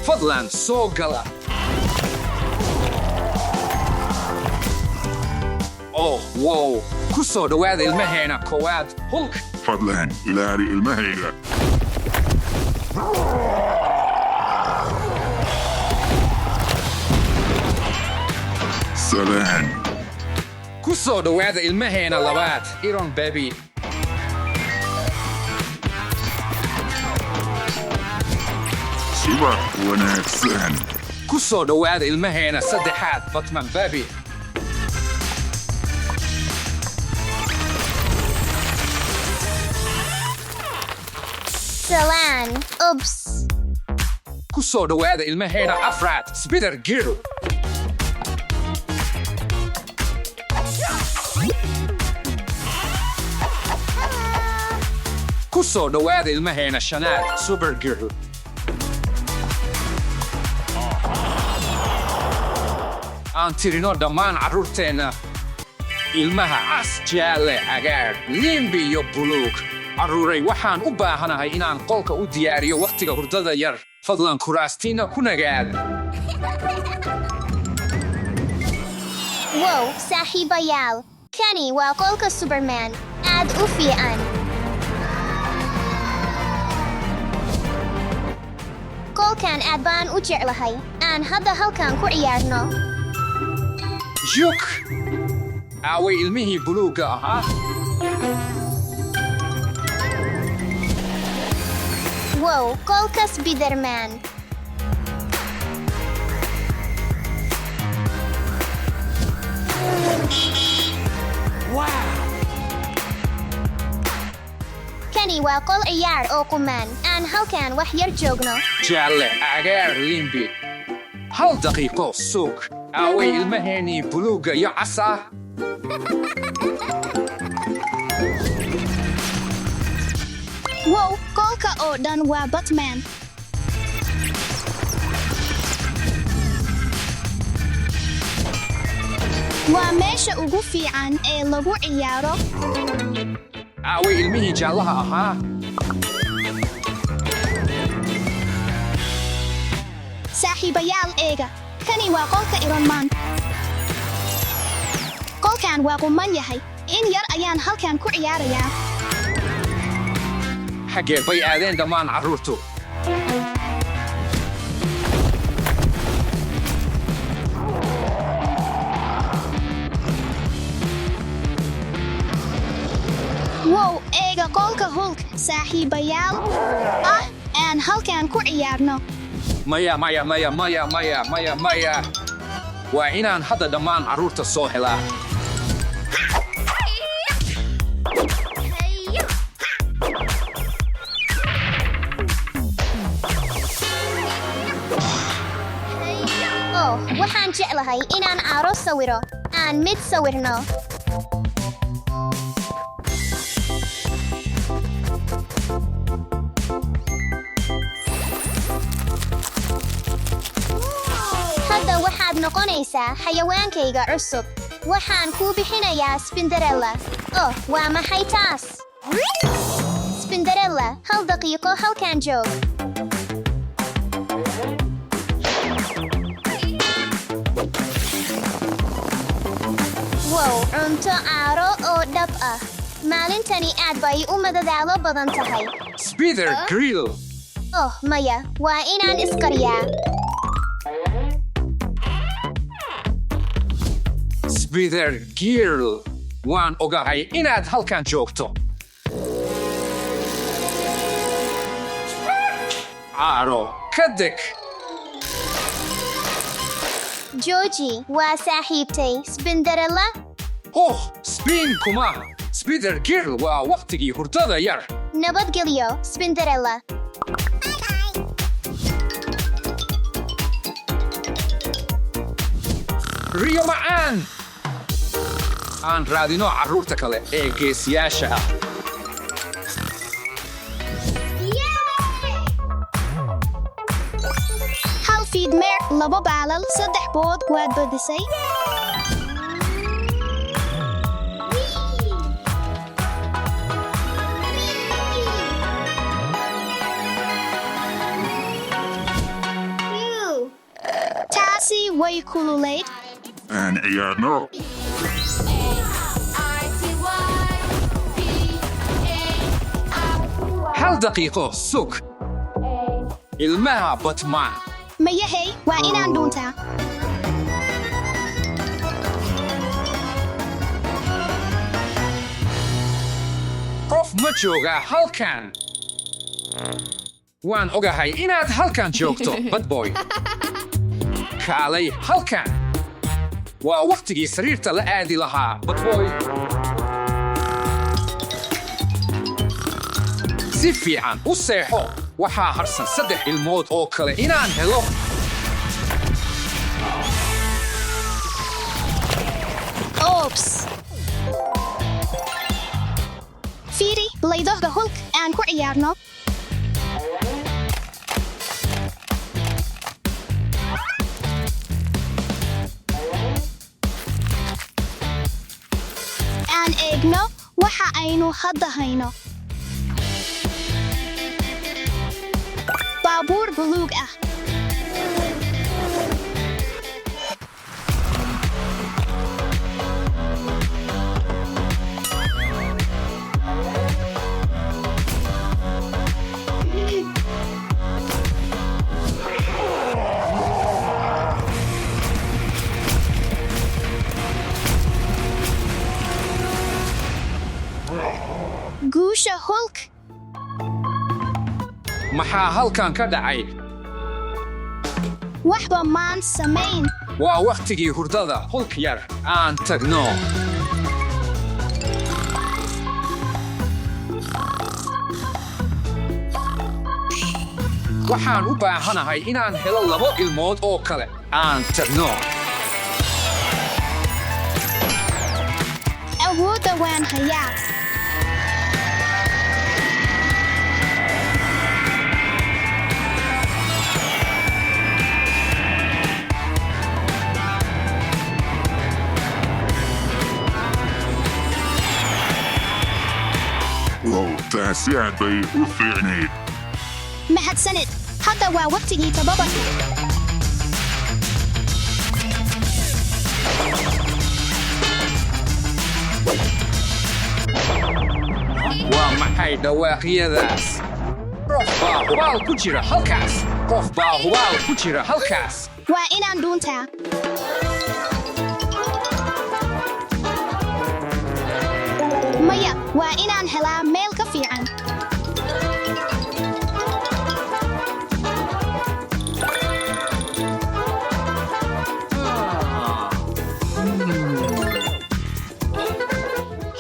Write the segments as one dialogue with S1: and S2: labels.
S1: Fadlan soo gala. Oh, wow! Ku soo dhowaada ilmaheena koowaad, Hulk.
S2: Fadlan ilaali ilmahayga. Salaan.
S1: Ku soo dhowaada ilmaheena labaad, Iron Baby.
S2: Subax wanaagsan.
S1: Ku soo dhowaada ilmaheena saddexaad, Batman Baby.
S3: Salaan. Ups.
S1: Ku soo dhowaada ilmaheena afraad, Spider Girl. Ku soo dhowaada ilmaheena shanaad, Super Girl. Aan tirino dhammaan carruurteenna. Ilmaha cas, jaalle, cagaar, limbi iyo buluug. Carruuray, waxaan u baahanahay inaan qolka u diyaariyo wakhtiga hurdada yar. Fadlan kuraastiina ku nagaada.
S3: Wow, saaxiibayaal. Kani waa qolka Superman. Aad u fiican. Qolkan aad baan u jeclahay. Aan hadda halkan ku ciyaarno.
S1: Juk! Aaway ilmihii buluugga ahaa?
S3: Wow, qolka Spiderman. Kani waa qol ciyaar oo quman. Aan halkan wax yar joogno.
S1: Jaalle, cagaar, limbi. Hal daqiiqo sug. Aaway ilmaheenii buluugga iyo casa?
S3: Wow, qolka oo dhan waa Batman. Waa meesha ugu fiican ee lagu ciyaaro.
S1: Aaway ilmihii jaallaha ahaa?
S3: Saaxiibayaal, eega. Kani waa qolka Iron Man. Qolkan waa quman yahay. In yar ayaan halkan ku ciyaarayaa.
S1: Xaggee bay aadeen dhammaan carruurtu?
S3: Wow, eega qolka Hulk, saaxiibayaal. Ah, aan halkan ku ciyaarno.
S1: Maya, maya, maya, maya, maya, maya, maya. Waa inaan hadda dhammaan carruurta soo helaa.
S3: Oh, waxaan jeclahay inaan aaro sawiro. Aan mid sawirno. Hadda waxaad noqonaysaa xayawaankayga cusub. Waxaan kuu bixinayaa Spinderella. Oh, waa maxay taas? Spinderella, hal daqiiqo halkan joog. Wow, cunto caaro oo dhab ah. Maalintani aad bay u madadaalo badan tahay.
S1: Spider Grill.
S3: Oh, maya, waa inaan isqariyaa.
S1: Spider Girl. Waan ogahay inaad halkan joogto. Caaro, ka deg.
S3: Jooji, waa saaxiibtay Spinderella.
S1: Oh, spin kuma. Spider Girl, waa waqtigii hurdada yar.
S3: Nabadgelyo, Spinderella.
S1: Riyo macaan. Aan raadino carruurta kale ee geesiyaasha ah.
S3: Hal fiidmeer, labo baalal, saddex bood, waad badisay. Taasi way kululayd.
S2: Aan ciyaarno.
S1: Hal daqiiqo sug. Ilmaha Batman.
S3: Mayahey, waa inaan dhuuntaa.
S1: Qof ma joogaa halkan? Waan ogahay inaad halkan joogto, Badboy. Kaalay halkan. Waa wakhtigii sariirta la aadi lahaa, Badboy. Si fiican u seexo. Waxaa harsan 3 ilmood oo kale inaan helo.
S3: Oops. Fiiri, laydohga Hulk aan ku ciyaarno. Aan eegno waxa aynu hadda hayno. Baabuur buluug ah. Guusha Hulk.
S1: Maxaa halkan ka dhacay?
S3: Waxba maan samayn.
S1: Waa wakhtigii hurdada, Hulk yar. Aan tagno. Waxaan u baahanahay inaan helo 2 ilmood oo kale. Aan tagno.
S3: Awoodda waan hayaa.
S2: Wow, taasi aad bay u fiicnayd.
S3: Mahadsanid. Hadda waa waqtigii tababarka.
S1: Waa maxay dhawaaqyadaas? Qof baa hubaal ku jira halkaas. Qof baa hubaal ku jira halkaas.
S3: Waa inaan dhuuntaa. Maya, waa inaan helaa meel ka fiican.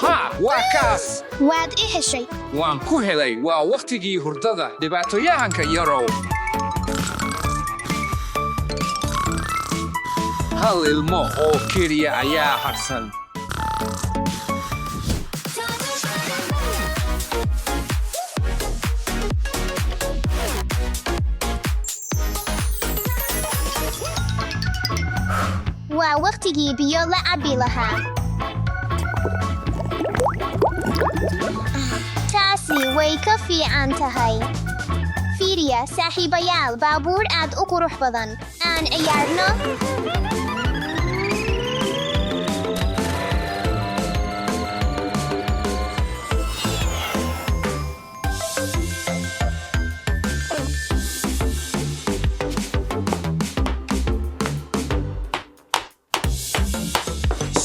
S1: Ha, waa kaas.
S3: Waad i heshay.
S1: Waan ku helay. Waa wakhtigii hurdada, dhibaatoyahanka yarow. Hal ilmo oo keliya ayaa harsan.
S3: Waa waqtigii biyo la cabbi lahaa. Taasi way ka fiican tahay. Fiiriya, saaxiibayaal, baabuur aad u qurux badan. Aan ciyaarno.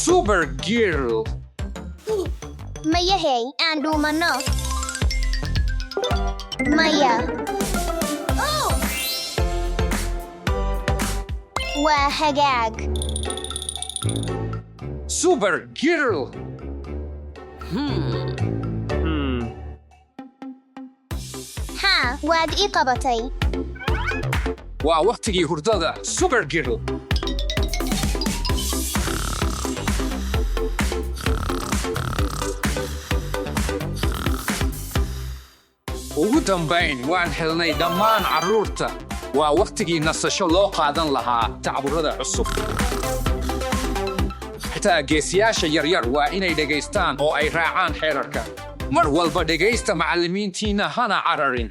S1: Supergirl.
S3: Mayahey, aan dhuumanno. Maya. Waa hagaag.
S1: Supergirl.
S3: Haa, waad ii qabatay.
S1: Waa wakhtigii hurdada, Supergirl. Ugu dambayn waan helnay dhammaan carruurta. Waa wakhtigii nasasho loo qaadan lahaa tacburada cusub. Xitaa geesiyaasha yaryar waa inay dhegaystaan oo ay raacaan xeerarka. Mar walba dhegaysta macallimiintiinna, hana cararin.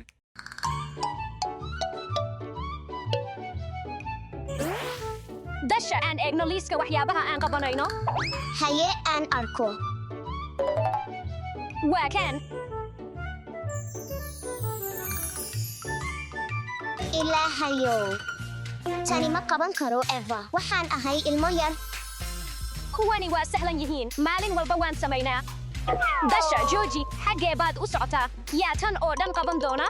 S4: Dasha, aan eegno liiska waxyaabaha aan qabanayno.
S3: Haye, aan arko.
S4: Waa kan.
S3: Ilaahayow, tani ma qaban karo, Eva. Waxaan ahay ilmo yar.
S4: Kuwani waa sahlan yihiin. Maalin walba waan samaynaa. Dasha, jooji. Xaggee baad u socotaa? Yaa tan oo dhan qaban doona?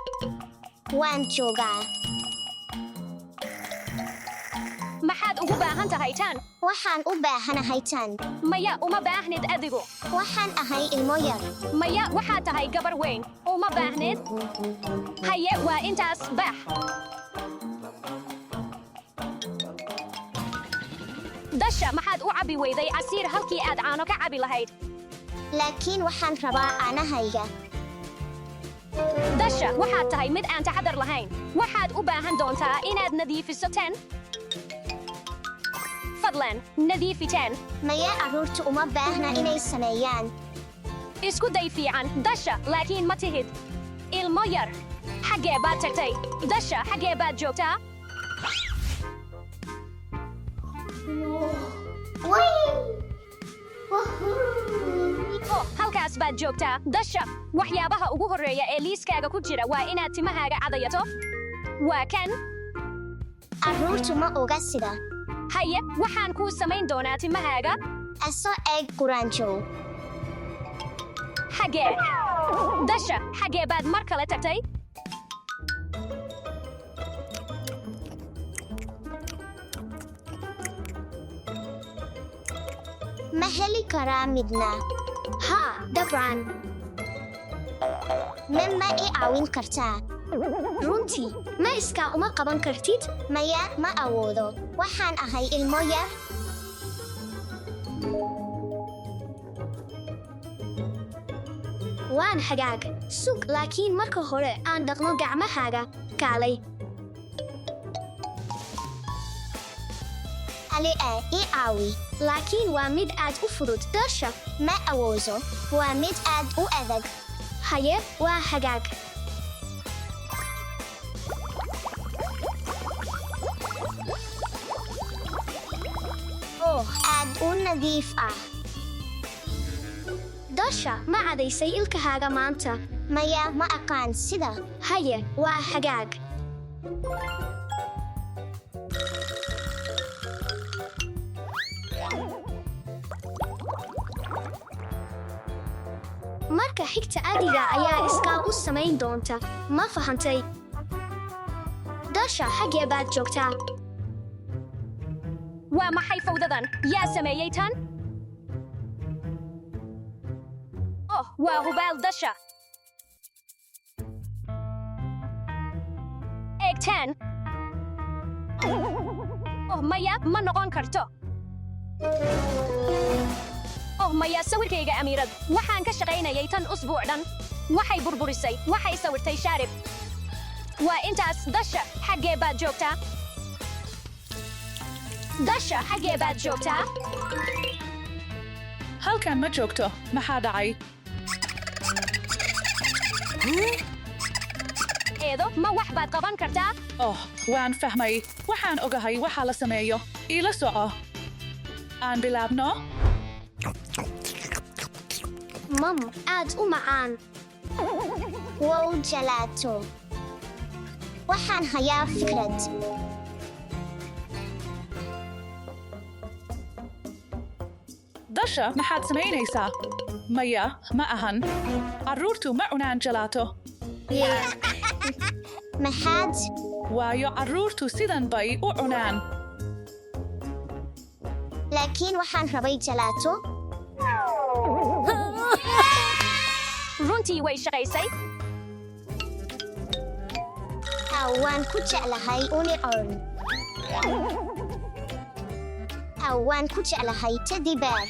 S3: Waan joogaa.
S4: Maxaad ugu baahan tahay tan?
S3: Waxaan u baahanahay tan.
S4: Maya, uma baahnid adigu.
S3: Waxaan ahay ilmo yar.
S4: Maya, waxaad tahay gabar weyn. Uma baahnid. Haye, waa intaas. Bax. Dasha, maxaad u cabbi weyday casiir halkii aad caano ka cabbi lahayd?
S3: Laakiin waxaan rabaa caanahayga.
S4: Dasha, waxaad tahay mid aan taxadar lahayn. Waxaad u baahan doontaa inaad nadiifiso tan. Fadlan, nadiifi tan.
S3: Maya, carruurtu uma baahna inay sameeyaan.
S4: Isku day fiican, Dasha, laakiin ma tihid ilmo yar. Xaggee baad tagtay? Dasha, xaggee baad joogtaa? Oh, halkaas baad joogtaa, Dasha. Waxyaabaha ugu horreeya ee liiskaaga ku jira waa inaad timahaaga cadayato. Waa kan.
S3: Carruurtu ma oga sida.
S4: Haye, waxaan kuu samayn doonaa timahaaga.
S3: Aso eeg quraanjow.
S4: Xaggee? Dasha, xaggee baad mar kale tagtay?
S3: Ma heli karaa midna?
S5: Haa, dabcan.
S3: Ma i caawin kartaa?
S5: Runtii, ma iskaa uma qaban kartid?
S3: Maya, ma awoodo. Waxaan ahay ilmo yar.
S5: Waan hagaag. Sug, laakiin marka hore aan dhaqno gacmahaaga. Kaalay.
S3: Ali e i caawi.
S5: Laakiin waa mid aad u fudud, Dasha.
S3: Ma awoodo. Waa mid aad u adag.
S5: Haye, waa hagaag.
S3: Oh, aad u nadiif ah.
S5: Dasha, ma cadaysay ilkahaaga maanta?
S3: Maya, ma aqaan sida.
S5: Haye, waa hagaag. Marka xigta adiga ayaa iskaa u samayn doonta. Ma fahantay? Dasha, xaggee baad joogtaa?
S4: Waa maxay fawdadan? Yaa sameeyey tan? Oh, waa hubaal Dasha. Eeg tan. Oh, maya, ma noqon karto. Oh, maya, sawirkayga amiirad. Waxaan ka shaqaynayay tan usbuuc dhan. Waxay burburisay. Waxay sawirtay shaarib. Waa intaas. Dasha, xaggee baad joogtaa? Dasha, xaggee baad joogtaa?
S6: Halkan ma joogto. Maxaa dhacay?
S4: Eedo, ma wax baad qaban kartaa?
S6: Oh, waan fahmay. Waxaan ogahay waxa la sameeyo. Ila soco. Aan bilaabno.
S5: Mam, aad u macaan.
S3: Wow, jalaato. Waxaan hayaa fikrad.
S6: Dasha, maxaad samaynaysaa? Maya, ma ahan. Carruurtu ma cunaan jalaato.
S3: Maxaad?
S6: Waayo carruurtu sidan bay u cunaan.
S3: Laakiin waxaan rabay jalaato.
S4: Runtii way shaqaysay.
S3: Aw, waan ku jeclahay unicorn. Aw, waan ku jeclahay teddy bear.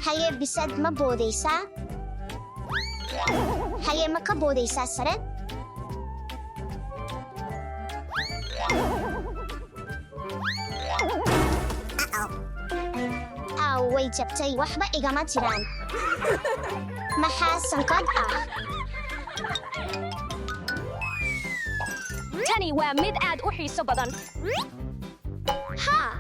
S3: Haye, bisad ma boodaysaa? Haye, ma ka boodaysaa sare? Aw, way jabtay. Waxba igama jiraan. Maxaa sanqadh ah?
S4: Tani waa mid aad u xiiso badan.
S5: Haa.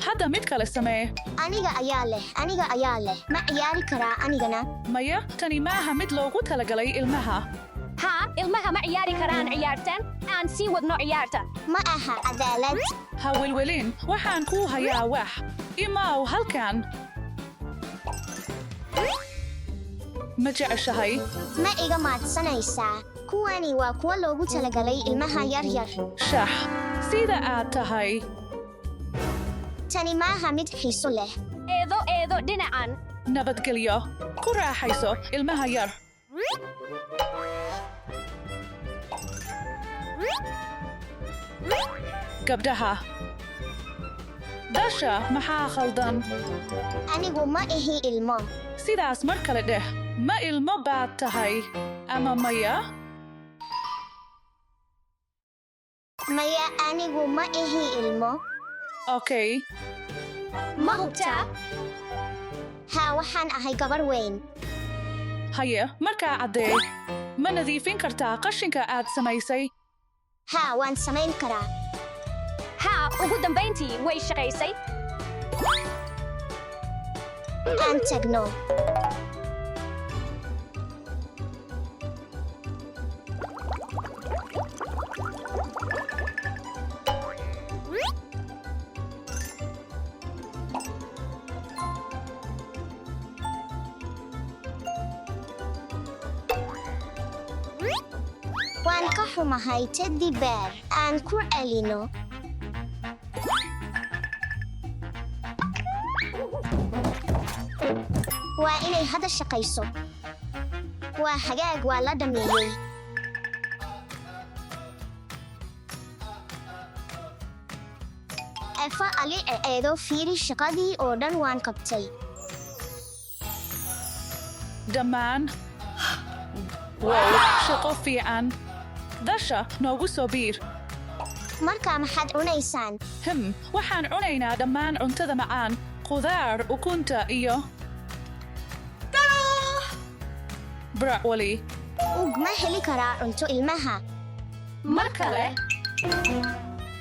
S6: Hadda mid kale samee.
S3: Aniga ayaa leh, aniga ayaa leh. Ma ciyaari karaa anigana?
S6: Maya, tani maaha mid loogu talagalay ilmaha.
S4: Haa, ilmaha ma ciyaari karaan ciyaartan. Aan sii wadno ciyaarta.
S3: Ma aha cadaalad.
S6: Ha welwelin, waxaan kuu hayaa wax. Imaaw halkan. Ma jeceshahay?
S3: Ma iga maadsanaysaa? Kuwani waa kuwa loogu talagalay ilmaha yaryar.
S6: Shax, sida aad tahay.
S3: Tani maaha mid xiiso leh.
S4: Eedo, eedo, dhinacan.
S6: Nabadgelyo. Ku raaxayso ilmaha yar. Gabdhaha. Dasha, maxaa khaldan?
S3: Anigu ma ihi ilmo.
S6: Sidaas mar kale dheh. Ma ilmo baad tahay? Ama maya?
S3: Maya, anigu ma ihi ilmo.
S6: Okay.
S4: Ma hubtaa?
S3: Haa, waxaan ahay gabar weyn.
S6: Haye, markaa caddee. Ma nadiifin kartaa qashinka aad samaysay?
S3: Haa, waan samayn karaa.
S4: Haa, ugu dambayntii way shaqaysay.
S3: Aan tagno. Waan ka xumahay, teddy bear. Aan ku celino. Waa inay hadda shaqayso. Waa hagaag, waa la dhameeyey. Efa ali e eedo, fiiri, shaqadii oo dhan waan qabtay.
S6: Dhammaan. Wow, shaqo fiican. Dasha, noogu soo biir.
S3: Markaa maxaad cunaysaan?
S6: Waxaan cunaynaa dhammaan cuntada macaan, khudaar, ukunta iyo broccoli.
S3: Ug, ma heli karaa cunto ilmaha?
S4: Mar kale.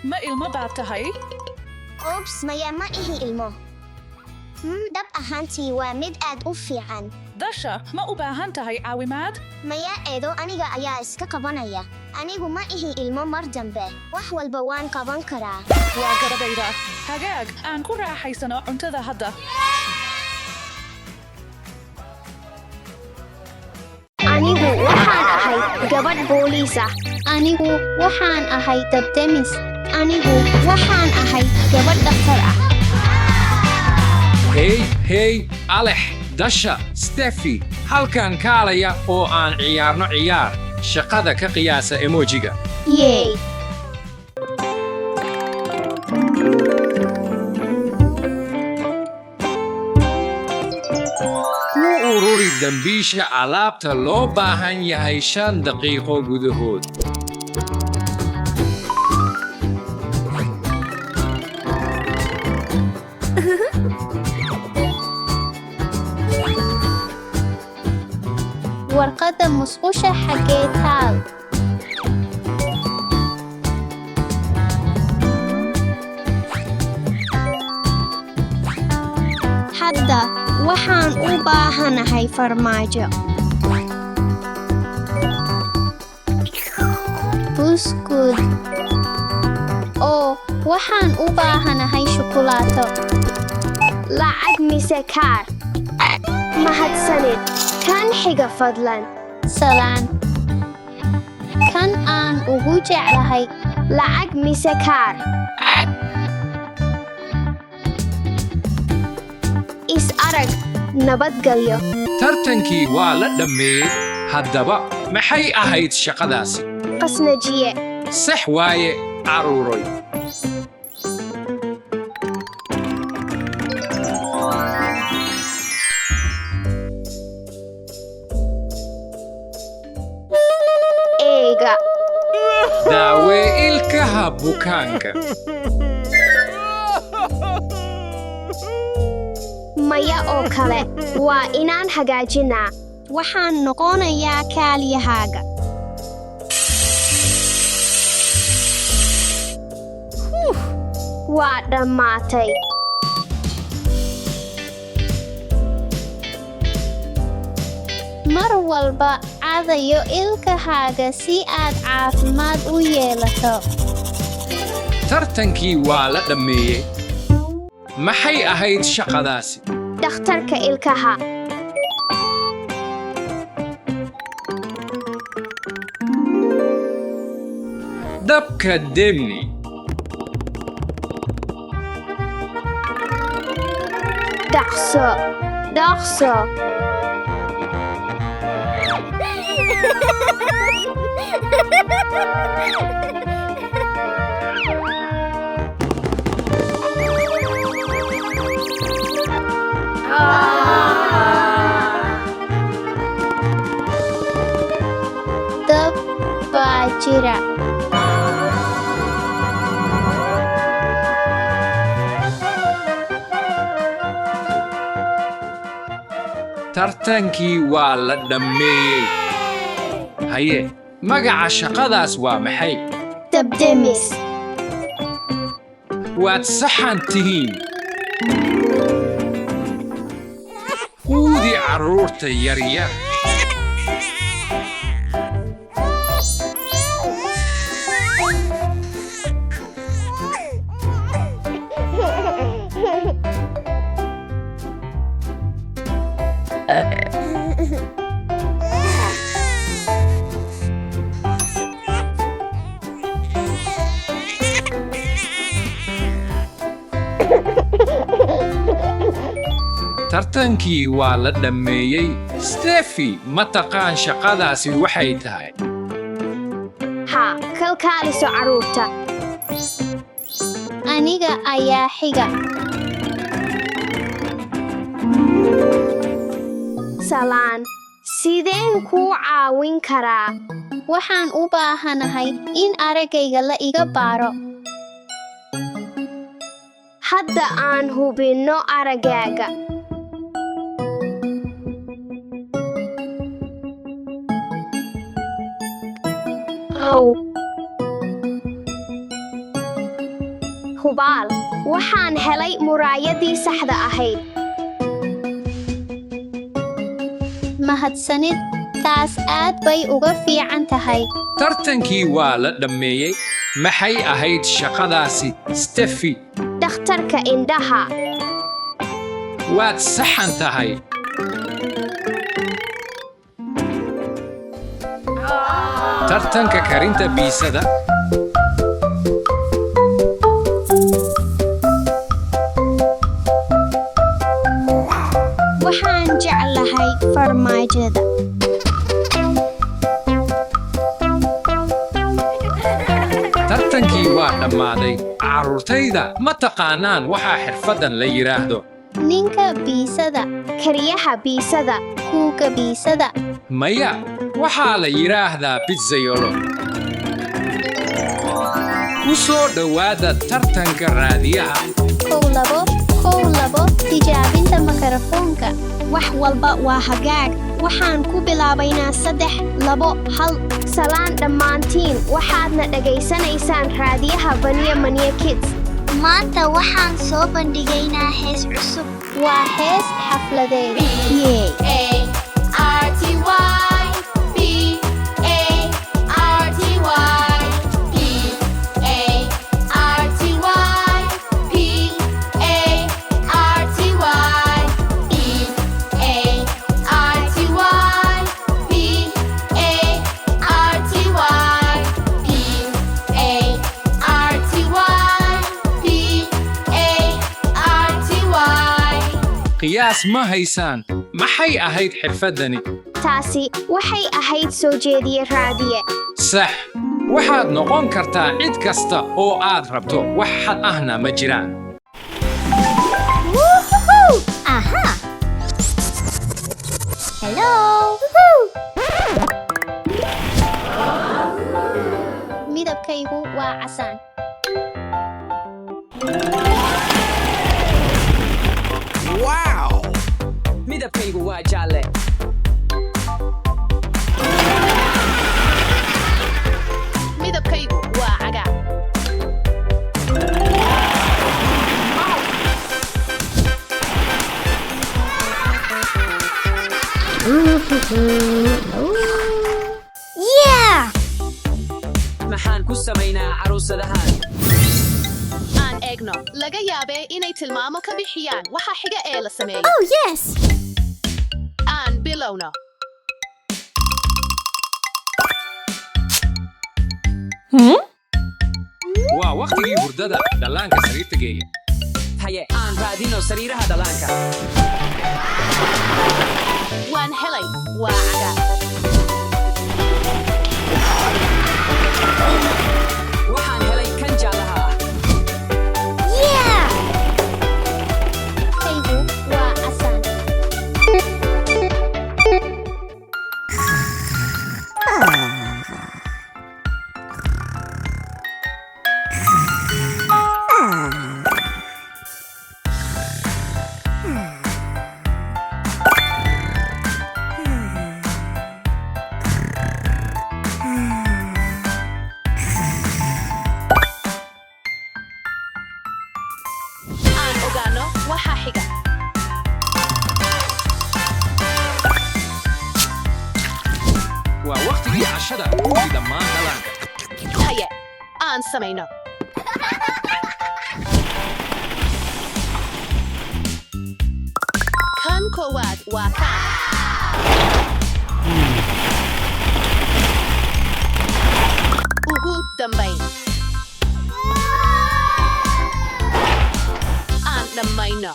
S6: Ma ilmo baad tahay?
S3: Oops, maya, ma ihi ilmo. Dhab ahaantii waa mid aad u fiican.
S6: Dasha, ma u baahan tahay caawimaad?
S3: Maya eedo, aniga ayaa iska qabanaya. Anigu ma ihi ilmo mar dambe. Wax walba waan qaban karaa.
S6: Waa gabadhayda. Hagaag, aan ku raaxaysano cuntada hadda.
S5: Anigu waxaan ahay gabadh booliis ah.
S3: Anigu waxaan ahay dabdemis. Anigu waxaan ahay gabadh dhakhtar ah.
S1: Hey, hey, Alex, Dasha, Steffi, halkan kaalaya oo aan ciyaarno ciyaar. Shaqada ka qiyaasa emojiga.
S3: Yey!
S1: Ku ururi dambiisha alaabta loo baahan yahay 5 daqiiqo gudahood.
S3: Warqadda musqusha xaggee taal? Hadda waxaan u baahanahay farmaajo. Buskud. Oo, waxaan u baahanahay shukulaato.
S5: Lacag mise kaar? Mahadsanid. Kan xiga fadlan.
S3: Salaan. Kan aan ugu jeclahay.
S5: Lacag mise kaar? Is arag. Nabadgelyo.
S1: Tartankii waa la dhammeeyey. Haddaba, maxay ahayd shaqadaasi?
S5: Qasnajiye.
S1: Sax waaye, carruuroy.
S5: Eega.
S1: Daawee ilkaha bukaanka.
S5: Maya oo kale. Waa inaan hagaajinaa.
S3: Waxaan noqonayaa kaaliyahaaga.
S5: Waa dhammaatay.
S3: Mar walba cadayo ilkahaaga si aad caafimaad u yeelato.
S1: Tartankii waa la dhammeeyey. Maxay ahayd shaqadaasi?
S5: Dhakhtarka ilkaha.
S1: Dabka demi.
S5: Dhaqso, dhaqso.
S3: Dab baa jira.
S1: Tartankii waa la dhammeeyey. Haye, magaca shaqadaas waa maxay?
S5: Dabdemis.
S1: Waad saxan tihiin. Quudi carruurta yaryar. Tartankii waa la dhammeeyey. Steffi, ma taqaan shaqadaasi waxay tahay?
S5: Haa, kalkaaliso carruurta.
S3: Aniga ayaa xiga.
S5: Salaan. Sideen kuu caawin karaa?
S3: Waxaan u baahanahay in araggayga la iga baaro.
S5: Hadda aan hubinno araggaaga. Ow. Hubaal, waxaan helay muraayadii saxda ahayd.
S3: Mahadsanid, taas aad bay uga fiican tahay.
S1: Tartankii waa la dhammeeyey. Maxay ahayd shaqadaasi, Steffi?
S5: Dhakhtarka indhaha.
S1: Waad saxan tahay. Tartanka karinta biisada.
S3: Waxaan jeclahay farmaajada.
S1: Tartankii waa dhammaaday. Carruurtayda, ma taqaanaan waxaa xirfaddan la yidhaahdo?
S3: Ninka biisada.
S5: Kariyaha biisada.
S3: Kuuga biisada.
S1: Maya, waxaa la yidhaahdaa pizzaiolo. Ku soo dhowaada tartanka raadiyaha.
S3: 1 2 1 2, tijaabinta makarafoonka.
S5: Wax walba waa hagaag. Waxaan ku bilaabaynaa 3, 2, 1. Salaan dhammaantiin, waxaadna dhagaysanaysaan raadiyaha Vania Mania Kids.
S3: Maanta waxaan soo bandhigaynaa hees cusub. Waa hees xafladeed. Yee.
S7: A R T Y B A R T Y P A R T Y P A R T Y B A R T Y B A R T Y P A R T Y P A R T Y.
S1: Qiyaas ma haysaan maxay ahayd xirfaddani?
S5: Taasi waxay ahayd soo jeediye raadiye.
S1: Sax, waxaad noqon kartaa cid kasta oo aad rabto, wax xad ahna ma jiraan.
S3: Aha. Hello. Midabkaygu waa casaan.
S8: Wow! Midabkaygu waa jaalle.
S7: Midabkaygu waa cagaar.
S3: Yeah!
S8: Maxaan ku samaynaa caruusadahan?
S7: Aan eegno. Laga yaabee inay tilmaamo ka bixiyaan waxa xiga ee la sameeyo.
S3: Oh, yes!
S7: Aan bilowno.
S1: Waa waqtigii hurdada dhallaanka sariirta geeya.
S8: Haye, aan raadino sariiraha dhallaanka.
S7: Waan helay. Waa cagaar.
S8: Waxaan helay kan jaalaha ah.
S3: Yeah! Kaygu waa casaan.
S7: Aan ogaano waxa xiga.
S1: Waa waqtigii cashada guri dhammaan dhallaanka.
S7: Haye, aan samayno. Kan koowaad waa kan. Ugu dambayn. Aan dhammayno.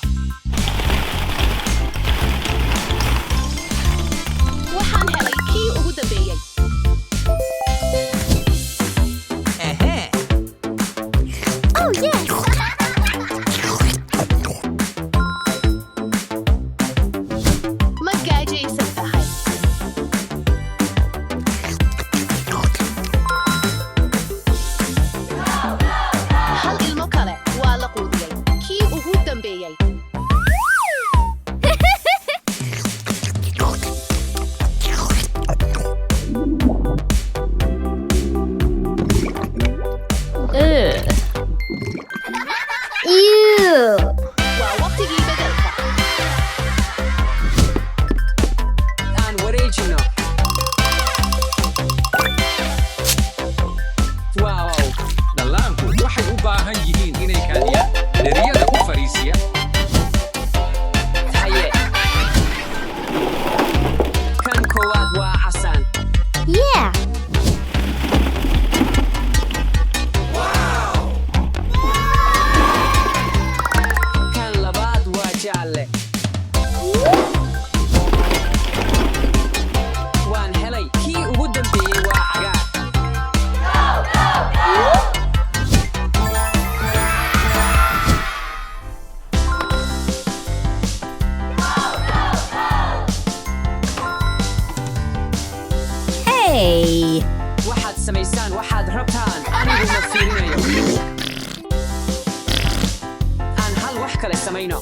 S7: Waxaan helay kii ugu dambeeyey.
S8: Ehe.
S3: Oh, yes!
S7: Ma gaajaysan tahay? Hal ilmo kale waa la quudiyey. Kii ugu dambeeyey.
S3: Ew!
S7: Waa waqtigii bedelka.
S8: Aan wareejino. Wow.
S1: Dhallaanku waxay u baahan yihiin inay kaadiyaan. Dheriyada ku fariisiya.
S8: Haye. Kan koowaad waa casaan.
S3: Yeah!
S8: Kan labaad waa jaalle. Waan helay. Kii ugu dambeeyey waa cagaar.
S4: Hey!
S8: Waxaad samaysaan waxaad rabtaan. Anigu ma fiirinayo. Aan hal wax kale samayno.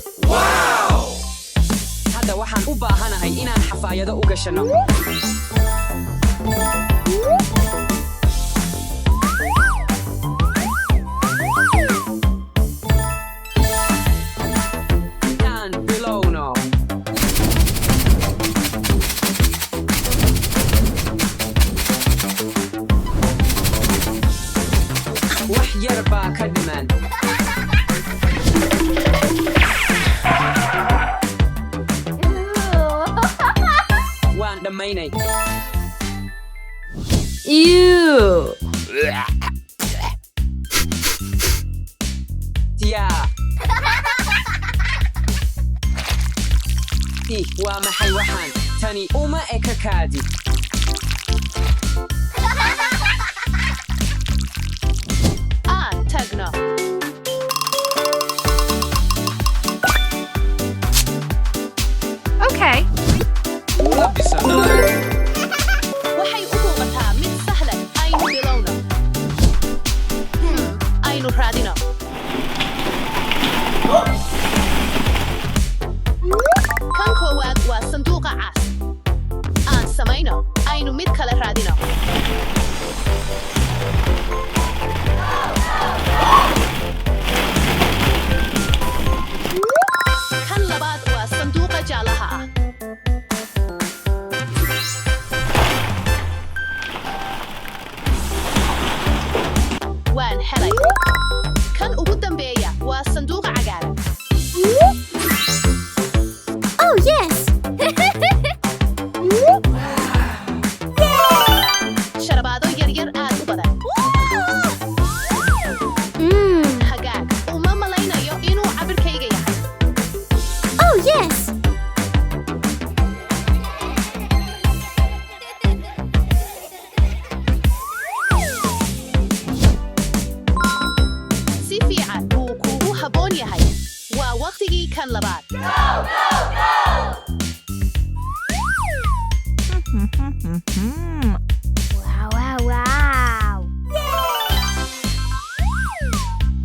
S8: Hadda waxaan u baahanahay inaan xafaayado u gashanno. Aan bilowno. Wax yar baa ka dhiman. Waan dhammaynay.
S4: Ew!
S8: Yaa. Ih, waa maxay waxaan? Tani uma eka kaadi.
S7: Aan tagno.
S4: Okay.
S1: U labbisa dhallaanka.
S7: Waxay u muuqataa mid sahlan. Aynu bilowno. Aynu raadino. Kan koowaad waa sanduuqa cas. Aan samayno. Aynu mid kale raadino.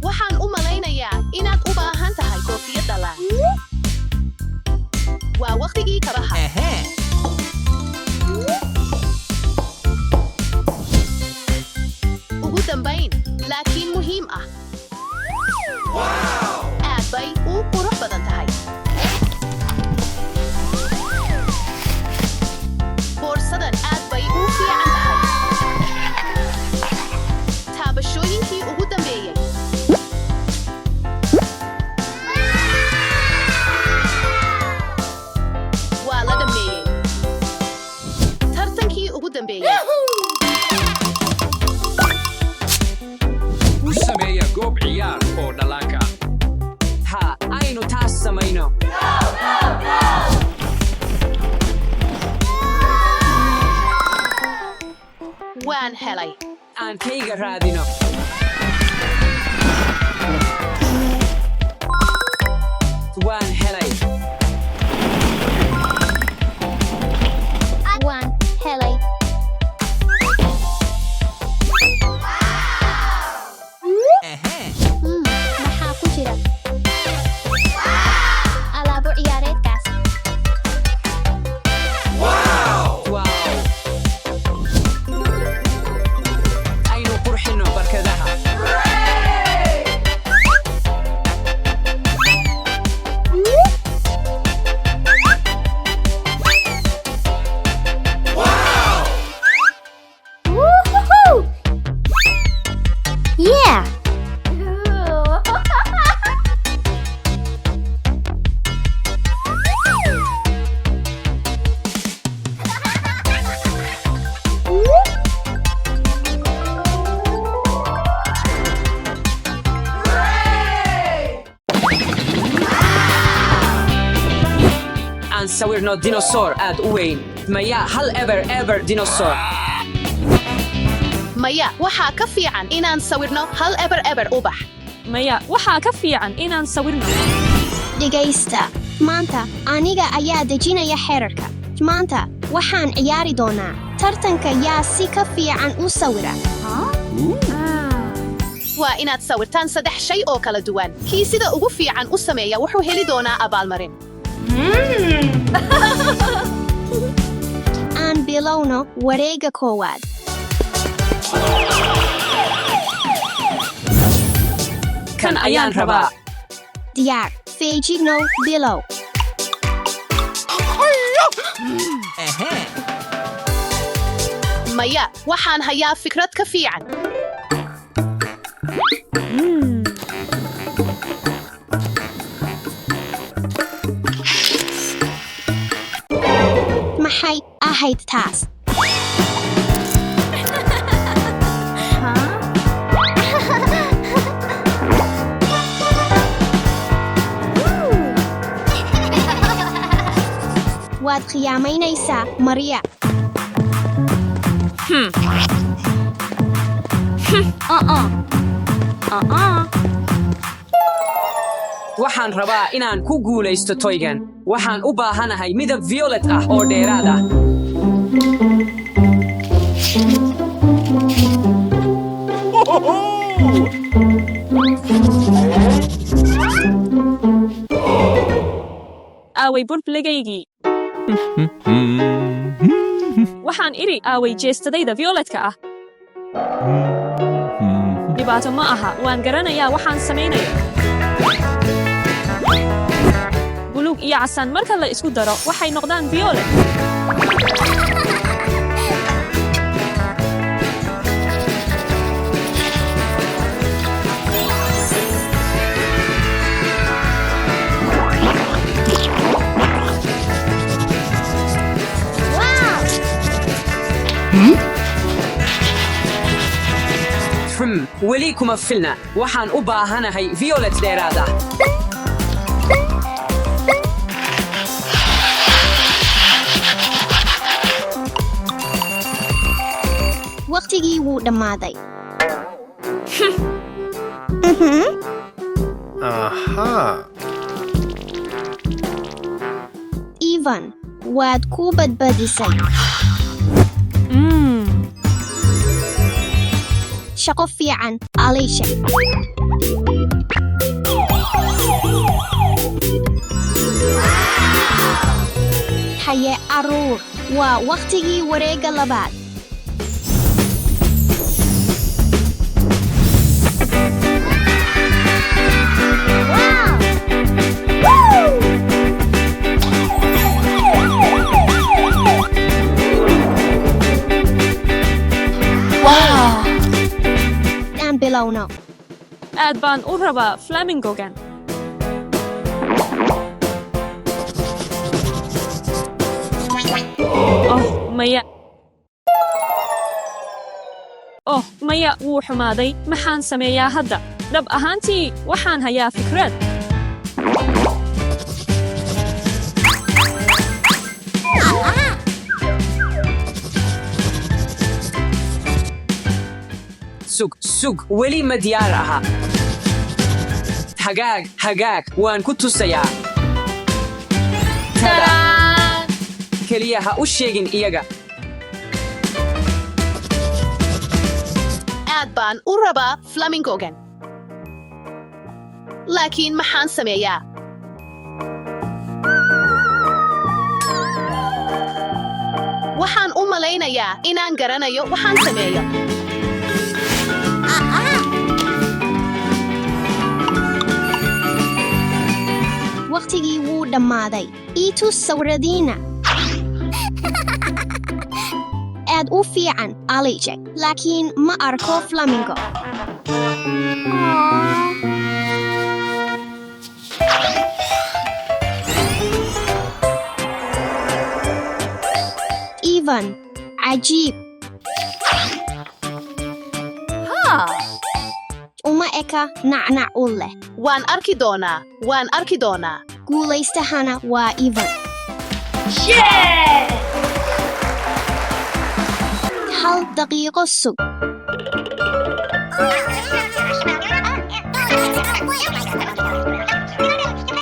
S6: Waxaan u malaynayaa inaad u baahan tahay koofiyad dhalaan. Waa waqtigii kabaha. Ugu dambayn, laakiin muhiim ah. Aad bay u qurux badan tahay. Boorsadan aad bay u fiican tahay. Taabashooyinkii ugu dambeeyey. Waa la dhammeeyey. Tartankii ugu dambeeyey.
S1: U sameeya goob ciyaar oo dhallaanka ah.
S8: Ha, aynu taas samayno.
S6: Waan helay.
S8: Aan kayga raadino. Waan helay.
S3: Waan helay. Maxaa ku jira? Alaabo ciyaareedkaas.
S8: Wow. Aynu qurxino barkadaha.
S3: Woohoo! Yeah!
S8: Aan sawirno dinosaur aad u weyn. Maya, hal eber eber dinosaur.
S6: Maya, waxaa ka fiican inaan sawirno 0 0 0 ubax.
S4: Maya, waxaa ka fiican inaan sawirno.
S5: Dhegaysta, maanta aniga ayaa dejinaya xeerarka. Maanta waxaan ciyaari doonaa tartanka yaa si ka fiican u sawira.
S6: Waa inaad sawirtaan saddex shay oo kala duwan. Kii sida ugu fiican u sameeya wuxuu heli doonaa abaalmarin.
S5: Aan bilowno wareegga koowaad.
S8: Kan ayaan rabaa.
S5: Diyaar, feejignow, bilow.
S6: Maya, waxaan hayaa fikrad ka fiican.
S5: Maxay ahayd taas? Waad khiyaamaynaysaa, Maria.
S8: Waxaan rabaa inaan ku guulaysto toygan. Waxaan u baahanahay midab violet ah oo dheeraad ah.
S4: Aaway burblegaygii? Waxaan idhi, aaway jeestadayda violetka ah? Dhibaato ma aha, waan garanayaa waxaan samaynayo. Buluug iyo casaan marka la isku daro waxay noqdaan violet.
S8: Weli kuma filna. Waxaan u baahanahay violet dheeraad ah.
S5: Waqtigii wuu dhammaaday.
S9: Aha.
S5: Ivan, waad ku badbadisay. Shaqo fiican, Alicia. Haye carruur, waa wakhtigii wareegga labaad. Aan bilowno.
S9: Aad baan u rabaa flamingogan. Oh, maya. Oh, maya, wuu xumaaday. Maxaan sameeyaa hadda? Dhab ahaantii, waxaan hayaa fikrad.
S8: Sug, sug, weli ma diyaar aha. Hagaag, hagaag, waan ku tusayaa. Tada! Keliya ha u sheegin iyaga.
S10: Aad baan u rabaa flamingogan. Laakiin maxaan sameeyaa? Waxaan u malaynayaa inaan garanayo waxaan sameeyo.
S5: Wakhtigii wuu dhammaaday. Ii tus sawiradiina. Aad u fiican, Alice, laakiin ma arko flamingo. Ivan, cajiib. Uma eka nacnac u leh.
S10: Waan arki doonaa. Waan arki doonaa.
S5: Guulaystahana waa Ivan. Hal daqiiqo sug.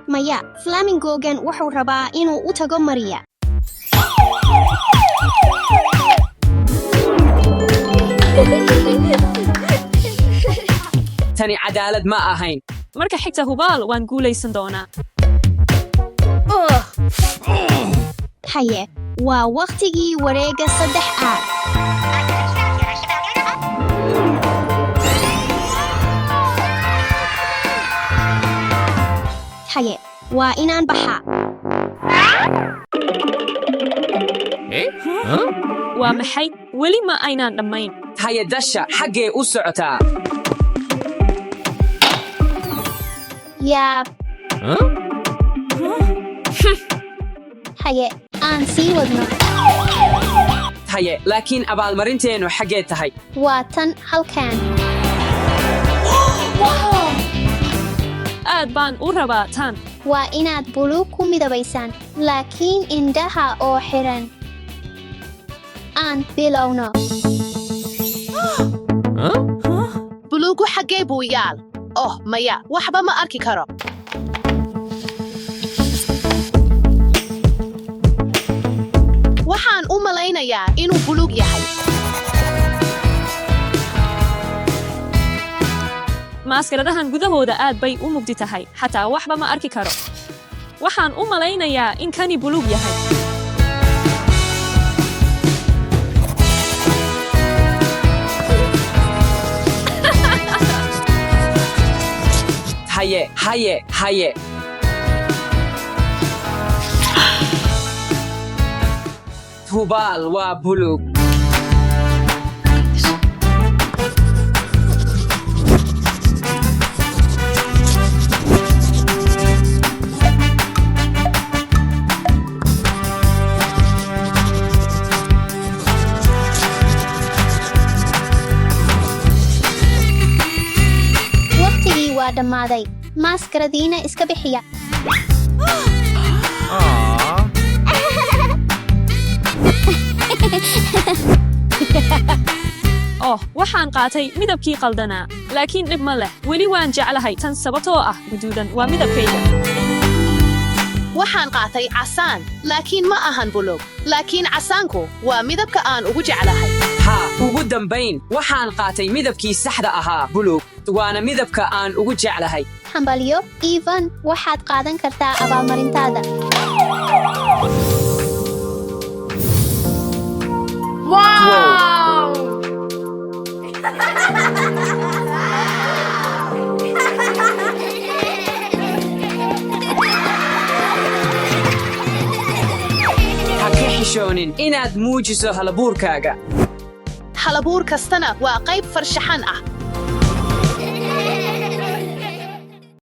S5: Maya, flamingogan wuxuu rabaa inuu u tago Maria.
S8: Tani cadaalad ma ahayn.
S9: Marka xigta hubaal waan guulaysan doonaa.
S5: Haye, waa wakhtigii wareegga saddex aad. Haye, waa inaan baxaa.
S9: Waa maxay? Weli ma aynaan dhammayn.
S8: Haye Dasha, xaggee u socotaa?
S3: Yaab. Haye, aan sii wadno.
S8: Haye, laakiin abaalmarinteennu xaggee tahay?
S3: Waa tan halkan.
S9: Aad baan u rabaa tan.
S3: Waa inaad buluug ku midabaysaan, laakiin indhaha oo xiran. Aan bilowno.
S10: Buluugu xaggee buu yaal? Oh, maya, waxba ma arki karo. Waxaan u malaynayaa inuu buluug yahay.
S9: Maaskaradahan gudahooda aad bay u mugdi tahay. Xataa waxba ma arki karo. Waxaan u malaynayaa in kani buluug yahay.
S8: Haye, haye, haye. Hubaal waa buluug.
S3: Wakhtigii waa dhammaaday. Maaskaradiina iska bixiya.
S9: Oh, waxaan qaatay midabkii qaldanaa. Laakiin dhib ma leh. Weli waan jeclahay tan sababtoo ah guduudan waa midabkayga.
S10: Waxaan qaatay casaan, laakiin ma ahan buluug. Laakiin casaanku waa midabka aan ugu jeclahay.
S8: Haa, ugu dambayn waxaan qaatay midabkii saxda ahaa, buluug. Waana midabka aan ugu jeclahay.
S3: Hambalyo, Ivan, waxaad qaadan kartaa abaalmarintaada.
S8: Wow! Ha ka xishoonin inaad muujiso halabuurkaaga.
S10: Halabuur kastana waa qayb farshaxan ah.